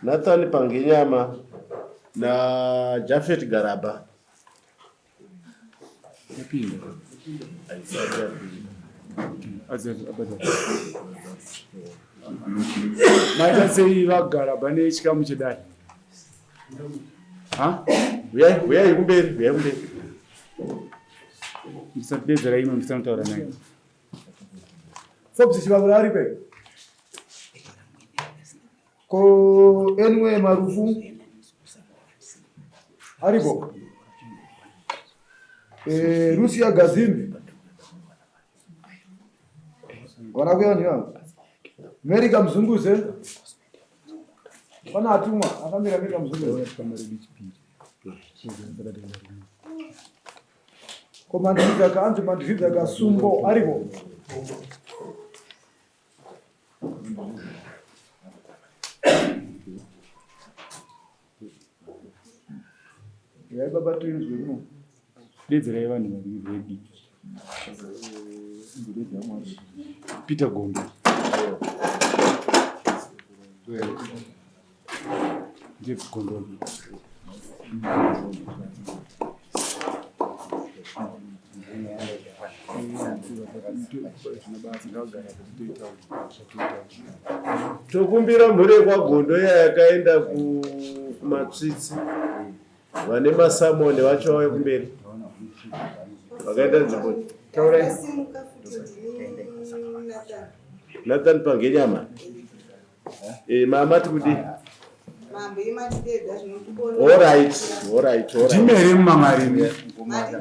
Nathan Pangenyama na Jafet Garaba. Maita sei vaGaraba nechikamu chedare? Uyai, uyai kumberi, uyai kumberi. Ndisatidedzera imwe ndisanotaura naye. Forbes Chivavura aripo here? Ko anyway Marufu aripo? Eh, Lucia Gazimbi vana kuya vanhu ivavo. Mary Kamzunguze pana atumwa akamira Mary Kamzunguze. Ko mandizvidza ka anzi mandizvidza kasumbo aripo. Yai baba tinzwe muno. Dedzerai vanhu vari ready. Peter Gondo. Ndiye Gondo. Tokumbira mhuri yekwaGondo iya yakaenda kumatsvitsi vane masamoni vacho vauye kumberi vakaenda nzvimbo Taurai. Nathan Pangenyama. Eh, mama tikudi. Mambo imatidedza zvinotikona. All right, all right, all right. Ndimi here mumamarimi?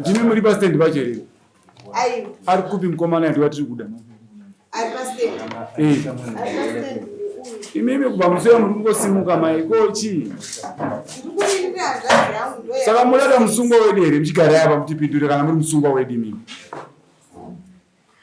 Ndimi muri pastand pacho here? Aiwa. Ari kupi mukomana ndiwa tiri kuda? Ari pastand. Eh. Ari pastand. Imimi kubva musoro muri kungosimuka mai ko chii? Ndikumirira hanzvadzi yangu ndo. Saka murada musungwa wedu here muchigara apa mutipindure kana muri musungwa wedu imimi?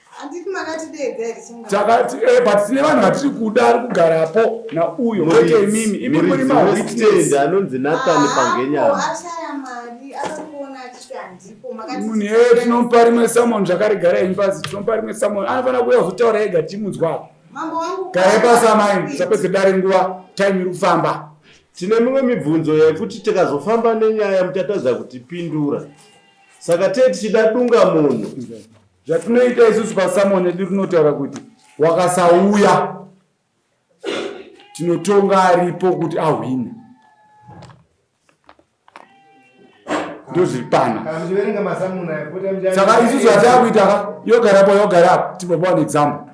Handiti makatideedza here chingani? Takati eh, but tine vanhu vatiri kuda ari kugarapo nauyo kwete imimi. Imi muri Muridzi mawitness. westand anonzi Nathan Pangenyama. Ashaya mari akafona achiti handipo makati. Munhu yeye tinomupa rimwe summon zvakare garai henyu pasi tinomupa rimwe summon anofanira kuuya kuzotaura ega tichimunzwa apa. Mambo wangu. Garai pasi amai musapedze dare nguva time iri kufamba. Tine mimwe mibvunzo yekuti tikazofamba nenyaya muchatadza kutipindura. Saka tee tichida dunga munhu. Zvatinoita isusu pasamon edu rinotaura kuti wakasauya tinotonga aripo kuti ahwina. Ndozviri pano. Saka isusu zvataakuita ka yogarapo yogarapo tibva paone example.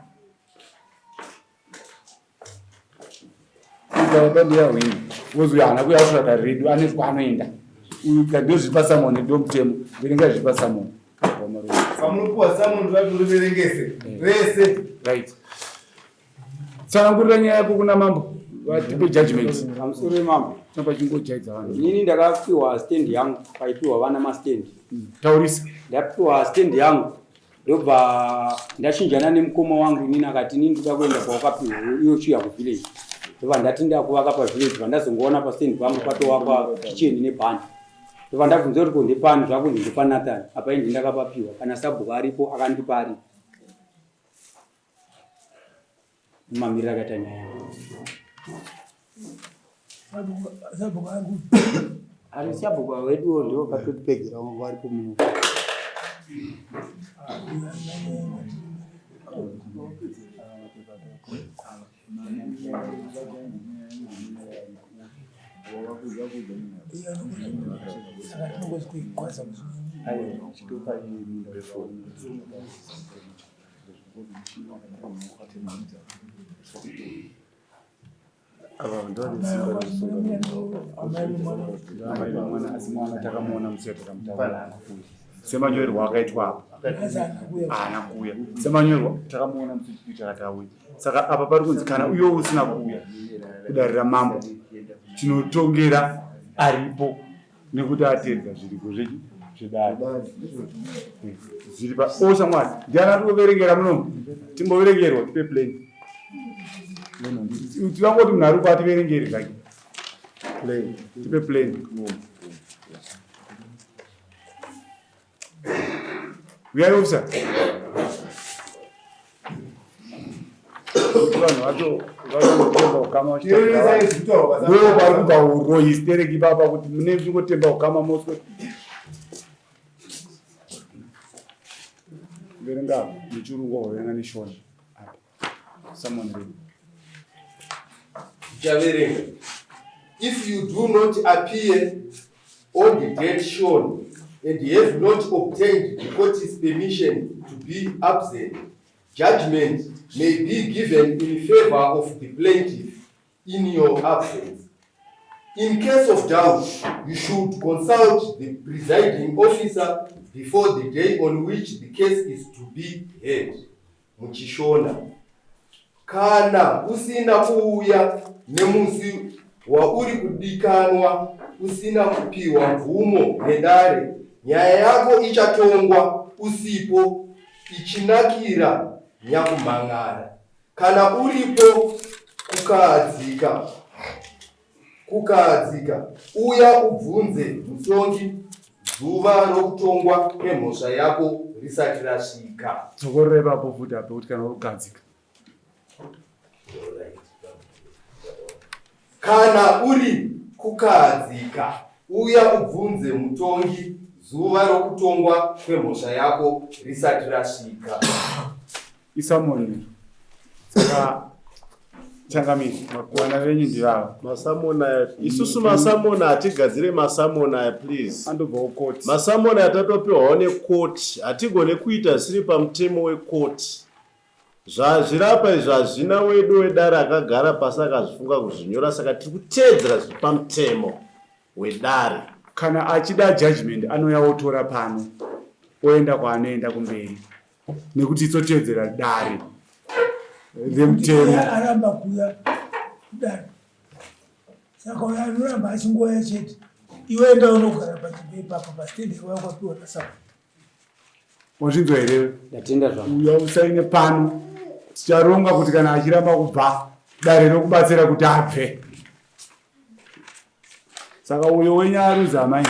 Baba ndiyahwina wozi uyu haana kuuya kusvika dare redu ane kwaanoenda uyu ndozvipa samoni ndo mutemo verenga zvipa samoni pamunopuwa samoni zvacho uriverengese rese right tsanangurira nyaya yako kuna mambo vatipe judgment Pamusoro yemambo. tinopa chingojaidza vanhu Inini ndakapiwa stand yangu paipiwa vana mastand. Taurisa. Ndapiwa stand yangu ndobva ndachinjana nemukoma wangu inini akati inini ndoda kuenda kwawakapiwa iwe uchiuya kuvillage ndobva ndati ndakuvaka pavillage vandazongoona pastand pangu patowakwa kitchen nebhandi ndobva ndabvunza kuti ko ndepani zvakunzi ndepanathan apa indi ndakapapiwa kana sabhuku aripo akandipa aripo mamiriro akaita nyaya yangu Ari sabhuku weduwo ndiwo katotipedzera varipo muno. Semanyorerwo akaitwa apa haana kuuya semanyorerwo takamuona musi takati auya saka apa pari kunzi kana uyo usina kuuya kudare ramambo tinotongera aripo nekuti ateedza zviriko zvechi zvedare zviri pa o shamwari ndiani ari kuverengera muno timboverengerwa tipe plane tivangoti munhu ari kupa ativerengere zvake tipe plane uyai officer. Kuti vanhu vacho vanotemba ukama ndo vari kubva uroyi stereki ipapa kuti mune muchingotemba ukama moswe verenga nechirungu waverenga neshona apa someone read Ndichaverenga. If you do not appear on the date shown and have not obtained the court's permission to be absent, judgment may be given in favor of the plaintiff in your absence. In case of doubt, you should consult the presiding officer before the day on which the case is to be heard. Muchishona. Kana usina kuuya nemusi wauri kudikanwa usina kupiwa mvumo nedare, nyaya yako ichatongwa usipo ichinakira nyakumhan'ara. Kana uripo kukahadzika kukahadzika, uya ubvunze mutongi zuva rokutongwa kwemhosva yako risati rasvika. Dzokorora ipapo futi apo kuti kana uri kugadzika. Kana uri kukahadzika, uya ubvunze mutongi zuva rokutongwa kwemhosva yako risati rasvika. Isamoni. Saka changamire, vana venyu ndivava. Masamona aya isusu masamona hatigadzire masamona aya please. Andobva kukoti. Masamona aya tatopiwawo nekoti hatigone kuita zvisiri pamutemo wekoti. Zvazvirapa izvi hazvina wedu wedare akagara pasi akazvifunga kuzvinyora saka tiri kuteedzera zviri pamutemo wedare. Kana achida judgment anouya otora pano oenda kwaanoenda kumberi nekuti itsoteedzera dare remutemo. Aramba kuuya kudare saka uyo anoramba achingouya chete iwe enda unogara panzvimbo ipapo pastendi yawakapiwa nasapo. Wazvinzwa here? Ndatenda zvangu. Uya usaine pano. Ticharonga kuti kana achiramba kubva dare rokubatsira kuti abve. Saka uyo wenyu aruza amai.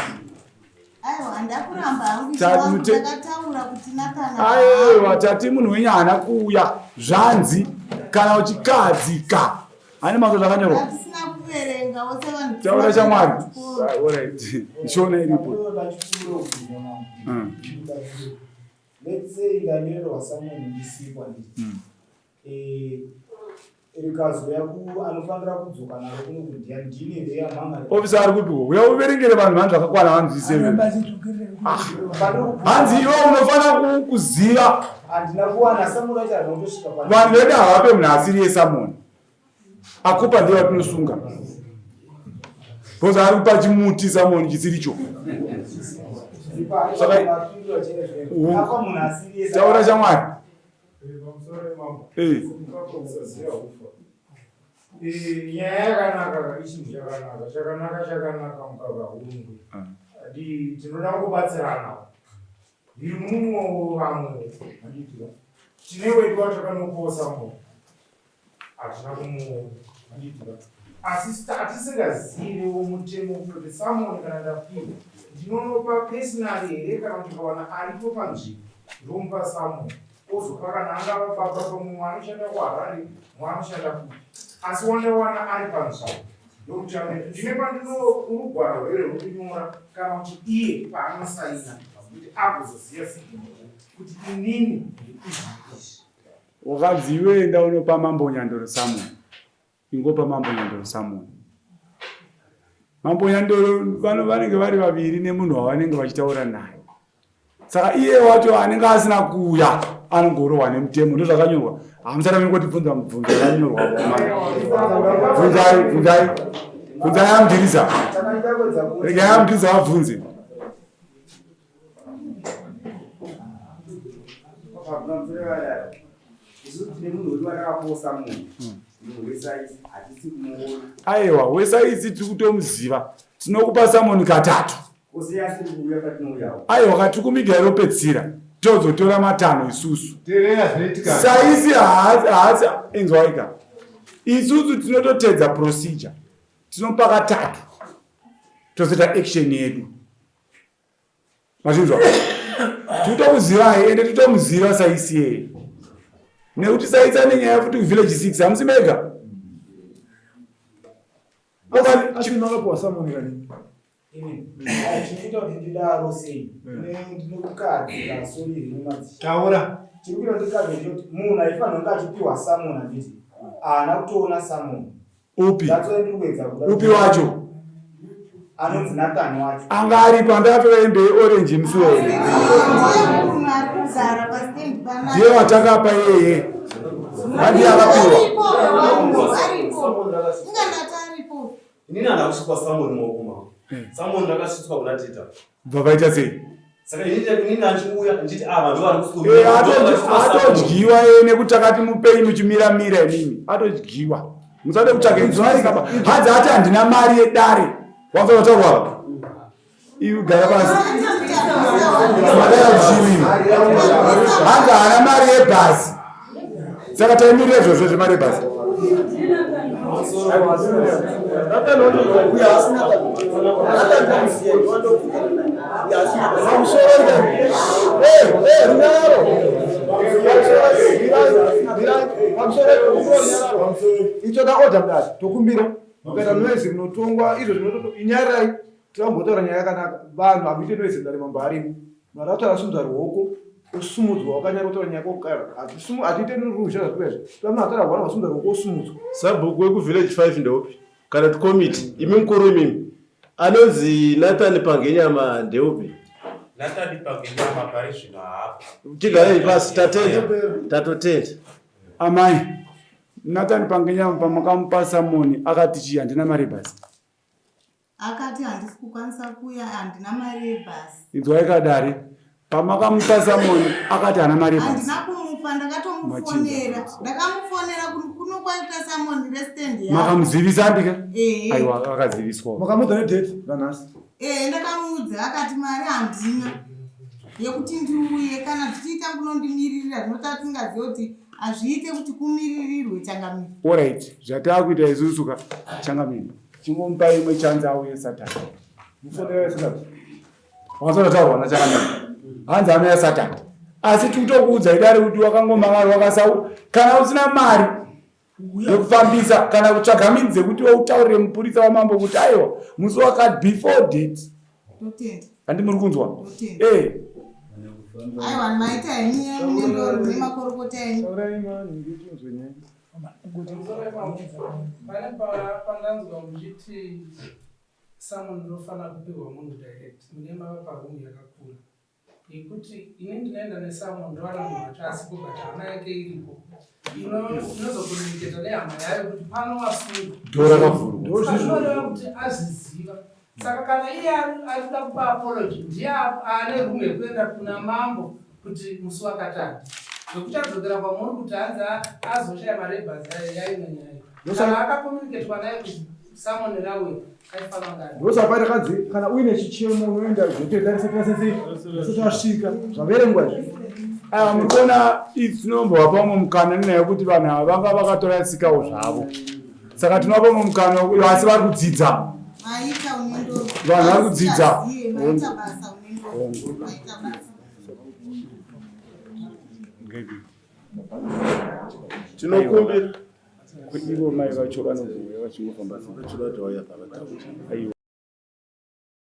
Aiwa ndakuramba hangu ndakataura kuti Nathan. Aiwa tati munhu wenyu haana kuuya zvanzi kana uchikadzika. Ane mazvo zvakanyorwa. Hatisina kuverenga wose vanhu. Taura chamwari. Alright. Shona iripo. Let's say ndanyorerwa someone ndisipo handiti. Eh, rikazouya ku anofanira kudzoka naro kuno kudya ndini here yamama Officer ari kupi? Uya uverengere vanhu vanhu zvakakwana vanzwise. Ah. Hanzi iwe unofanira kuziva. Handina kuwana samuri acho anotosvika pa. Vanhu vedu havape munhu asiri yesamoni. Akupa ndiye watinosunga. Because ari kupa chimuti samoni chisiri cho. Saka taura shamwari. Eh. Eh, nyaya yakanaka ichinhu chakanaka chakanaka chakanaka mukaka hurungwe ah. Tinoda kubatsirana ndiri mumwe vamwe handitika tine wedu watakanoposa mo hatina kumuona handitika asi tatisingazivewo mutemo kutoti samoni kana ndapiwa ndinonopa personally here kana kuti ndikawana aripo panzvimbo ndomupa samoni ozopa kana angava baba pamwe mumwe anoshanda kuharare mumwe anoshanda kupi asi wandawana ari panzvimbo ndokuti ndine pandinourugwaro here rwekunyora kana kuti iye paanosaina kuti agozoziva signal kuti inini ndikuizvi izvi Wakanzi iwe enda unopa mambo Nyandoro summon. Ingopa mambo Nyandoro summon. Mambo Nyandoro vano vanenge vari vaviri nemunhu wavanenge vachitaura naye. Saka iye wacho anenge asina kuuya anongorohwa nemutemo ndozvakanyorwa. Hamusati mingotibvunza mubvunzo yakanyorwa. Bvunzai, bvunzai. Bvunzai amudhirisa. Regai amudhirisa vabvunze. Aiwa wesaisi tiri kutomuziva tinokupa samoni katatu aiwa katiri kumiga iropedzisira tozotora matanho isusu saisi haasi inzwaika isusu tinototedza procedure tinopa katatu tozoita action yedu Mazvinzwa? Totokuzivai ende totomuziva saisiye. Nekuti saitsa nenyaya futi kuvillage 6 hamusi mega. Asi makapiwa samoni kani? Chinoita kuti ndidaro sei? Ndinokukadzira sori remadzishe. Taura. Chiri kuita kuti ndikadze ndechekuti munhu aifanira kunge achipiwa samoni handiti? Haana kutoona samoni. Upi? That's why ndiri kuedza kuda. Upi wacho? Anonzi Nathan wacho. Anga aripo anga akapfeka hembe yeorange musi uwowo. Ndiye munhu ari kugara pastand panapa. Ndiye watakapa iyeye. Handiye akapiwa. Aripo wangu, aripo. Inga ndati aripo. Inini handina kusvitswa samoni mumaoko mangu. Samoni ndakasvitswa kuna teta. Bva vaita sei? Saka inini andichiuya ndichiti ava ndo vari Eh, atodyiwa eh, nekuti takati mupei muchimira mira imimi atodyiwa musade kutsvaga inzwaikaba hadzi ati handina mari yedare wanzwa zvataurwa apa iwe gara pasi madara kuchimimi hanzi haana mari yebhasi saka taimirira izvozvo zvemari yebhasi Itoda order mudare tokumbira mukaita noise munotongwa izvo zvinototo inyarai tirambotaura nyaya yakanaka vanhu hamuite noise mudare mambo arimo Mwari ataura asimudza ruoko osumudzwa wakanyara kutaura nyaya kokara hatiite ruzha zvatuka izvi tama ataura hwana wasimudza ruoko osumudzwa. Sabhuku wekuvillage 5 ndeupi kana kuti komiti imi mukuru imimi anonzi Nathan Pangenyama ndeupi? Nathan Pangenyama pari zvino haapo. Tigarei pasi tatenda tatotenda. Amai Nathan Pangenyama pamakamupa samoni akati chii handina mari basi. Akati handisi kukwanisa kuuya handina mari yebhasi. Inzwai kadare pamakamupa samoni akati haana mari yebhasi. Handina kumupa ndakatomufonera. Ndakamufonera kuno kwaita samoni restand yake. Makamuzivisa handika? Ehe. Aiwa akaziviswa. Makamuudza nedate ranhasi? Ehe ndakamuudza akati mari handina yekuti ndiuye kana zvichiita kunondimiririra zvinota tisingazive kuti hazviite kuti kumiririrwe changamire. Alright zvataakuita isusu ka changamire. Chingomupa imwe chance auye Saturday. Mufonera Saturday. Wakatotaurwa nachakanaka. Hanzi anouya Saturday. Asi tikutokuudza idare kuti wakangomangara wakasau kana usina mari yekufambisa kana kutsvaga midzi dzekuti utaurire mupurisa wamambo kuti aiwa musi wakati before date. Totenda. Handi muri kunzwa? Eh. Aiwa maita henyu munendoro nemakorokota enyu. Taurai mani nditinzwe nyaya. Pane pandanzwa muchiti summon inofanira kupihwa munhu direct mune mava paroom yakakura yekuti ini ndinoenda nesummon ndowana munhu wacho asipo but hama yake iripo inozokomuniketa nehama yayo kuti pano wasungwa Dhoo rakavhurwa. Zvinoreva kuti azviziva Saka kana iye ari kuda kupa apology ndiye ane room yekuenda kuna mambo kuti musi wakati handi zvekuchadzokera kwamuri kuti hanzi azoshaya mari yebhazi yaimwe nyaya. Kana akacommunicatwa naye kuti summon rauya aifanira kunge ari. Ndosaka takanzi kana uine chichemo unoenda zvotenda risati rasese risati rasvika zvaverengwa izvi. Aya muri kuona idzi tinombovapa umwe mukana nenyaya yekuti vanhu ava vanga vakatorasikawo zvavo. Saka tinovapa umwe mukana uyo asi vari kudzidza. Maita unendoro. Vanhu vari kudzidza. Maita basa unendoro. Maita basa. Tinokumbira Ivo mai vacho vanozouya vachingofamba sei? Tinoda kuti vauya pavataura. Aiwa.